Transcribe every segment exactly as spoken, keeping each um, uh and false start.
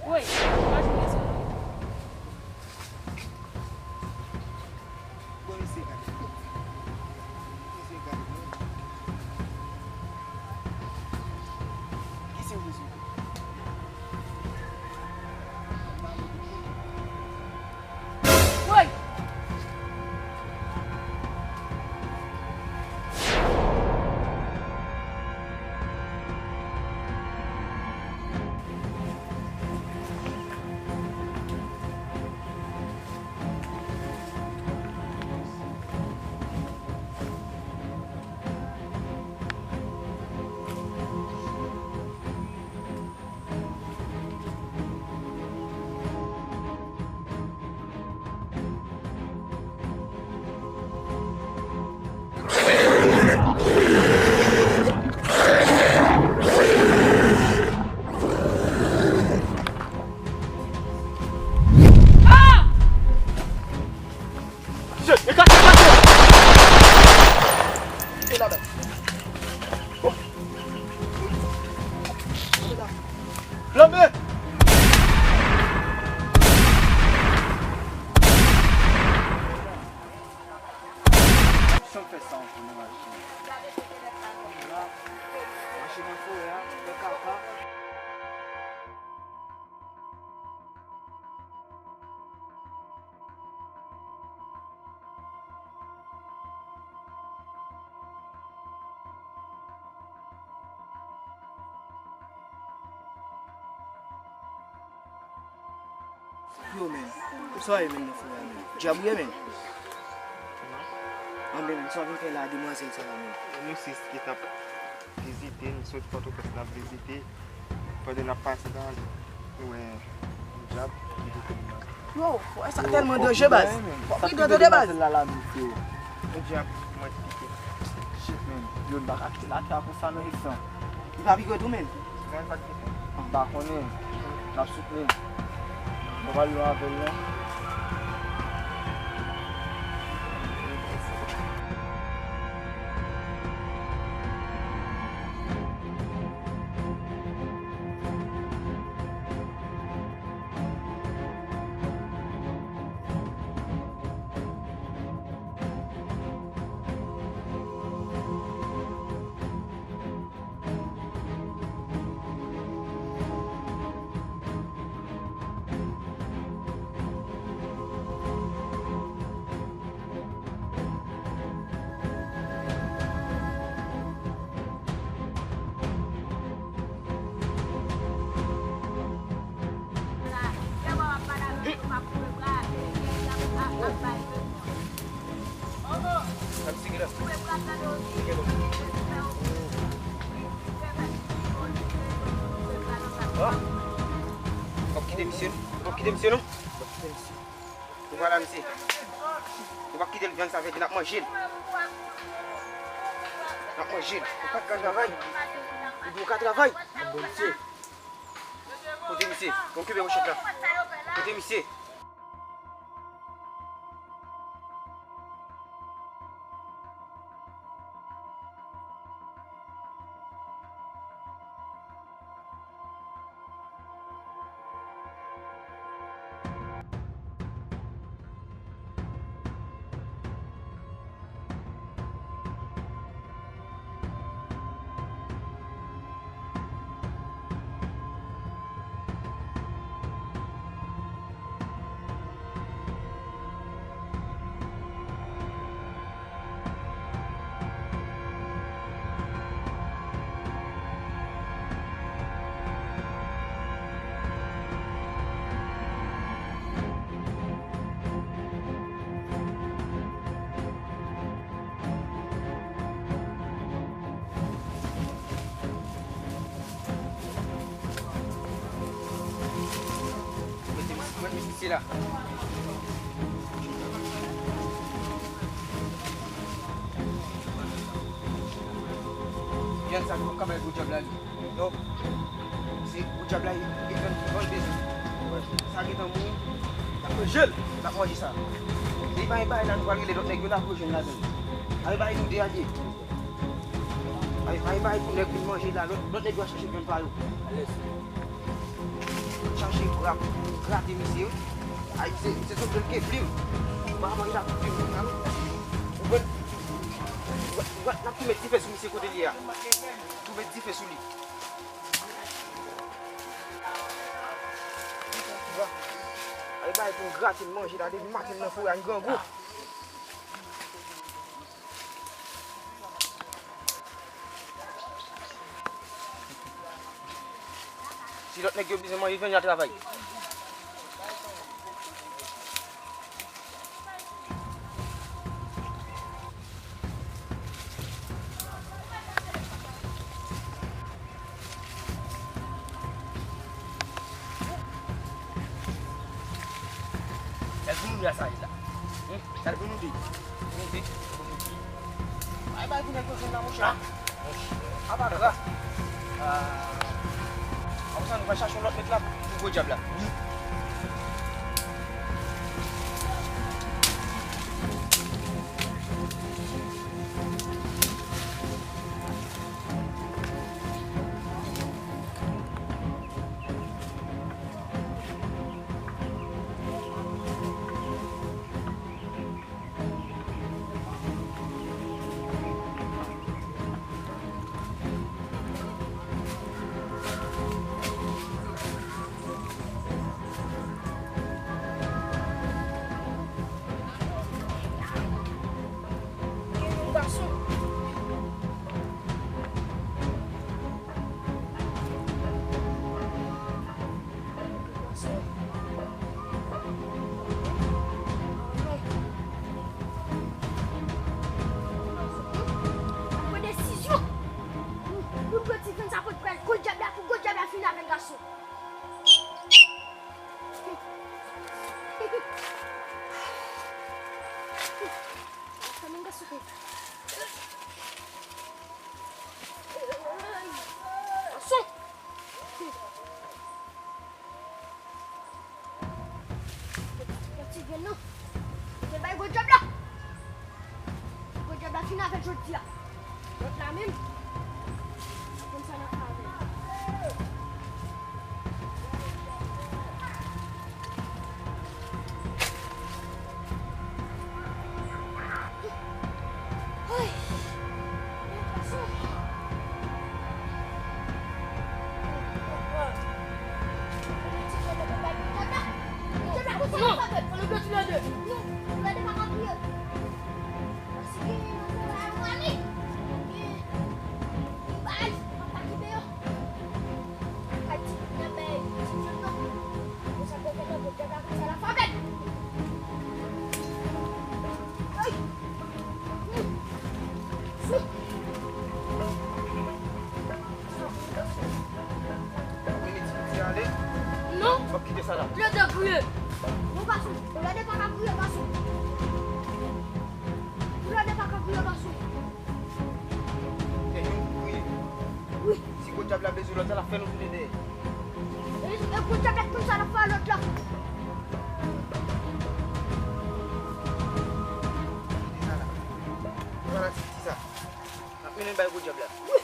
Woy, pa jwe rezon non. Bon, mesye, gade. Mesye, gade, non. Ki se ou bezwen? Woy! Shit, e ka, e ka, e ka. Flanbe! Sa m fè sa ankò nan machin. Machin nan forè a, fè kaka. Yo, men. Ou sa ye, men, nan forè a, men? Dyab ou ye, men? Anben, men, sa w vin fè la, demwazèl sa la, men? Nou se ki t ap vizite, nou sot Pòtoprens, n ap vizite. Pandan n ap pase la, nou wè yon dyab ki pike nou la. Yo, frè, sa tèlman danje, baz. Fòk nou tande, baz. Yon dyab, mwen pike. Shit, man. Yo, n pa ka kite l atè a konsa, non, Efran. Li pa pike tou, man. Non, li pa t pike. M pa konnen. N ap soutni l. Nou pral lwen avè l, non. Ah. W ap kite misye, non? W ap kite misye, non? W ap kite misye. Ou pa la, misye. Ou pa kite l, vyann sa vle di n ap manje l. N ap manje l. Ou pa ka travay. Ou di ou ka travay. Bon, misye. Kote misye? Okipe mouchèt la. Kote misye? Mete, mete misye la. Vyann sa nou ka bay gwo dyab la, li. Non. Se gwo dyab la, e, e vyann ki vann bezwen. Sa gentan mouri. N ap manje l. N ap manje sa. Li bay, bay la, nou pral rele lòt nèg yo la pou yo jwenn ladan. Al bay nou de a de. Ay, ay, bay pou nèg vin manje la, lòt, lòt nèg yo a chache vyann pa yo. Alèz. Chache bra pou grate misye, wi. Ay, se, se sot ke l ke plim. Ou pa manje ak plim, non, non. Ou wè, ou wè, ou wè, n ap tou met dife sou misye kote l ye a. Tou met dife sou li. Ay, bay pou grate l manje la, depi maten nan foure a, n grangou. Si lòt nèg yo bezwen manje, jwenn y al travay. Sa l pou nou di a sa la? Sa l pou nou di? Pou nou di? Bay, bay pou nèg yo jwenn nan, monchè. Apa gra. Apre sa, nou va chache yon lòt nèg la pou gwo dyab la. Gason. Pran desizyon. Nou pran ti grenn sa pot pral gwo dyab la pou gwo dyab la fini avèk gason. Sa menm gason. Gason. Yon ti grenn non. Te bay gwo dyab la. Gwo dyab la fin avèk jodi a. Lòt la menm. Konn sa n ap fè avè l. Ay. Non. Non. W ap kite sa la. Tou lè de kriye. Non, gason. Tou lè de pa ka kriye, gason. Tou lè de pa ka kriye, gason. E youn pou kriye. Wi. Si gwo dyab la bezwen lòt la, l ap fè nou tounen dèyè. E, e gwo dyab la konn sa l ap fè lòt la. Kite sa la. Kite sa la, ti, ti sa. N ap mennen l bay gwo dyab la. Wi.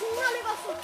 N ale, gason.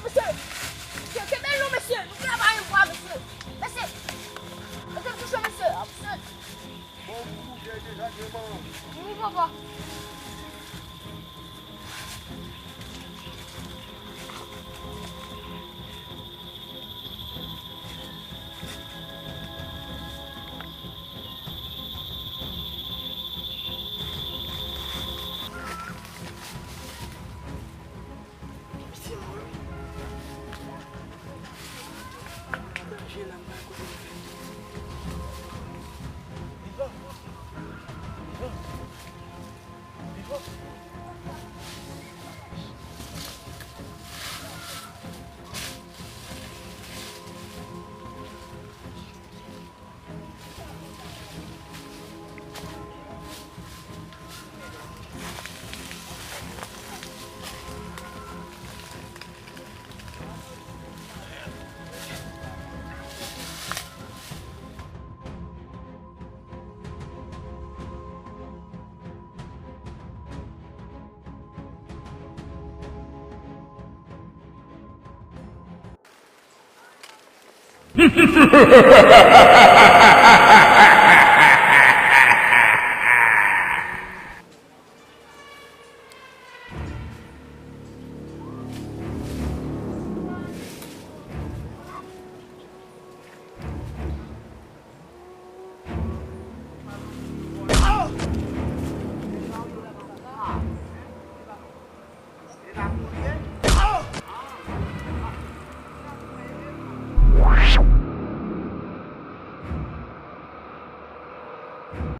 Mesye, mesye, kenbe l non, mesye. Nou travay anba, mesye. Mesye, mete m sou cho, mesye. Ah, mesye. Bon koujè deja, devan. Wi, papa.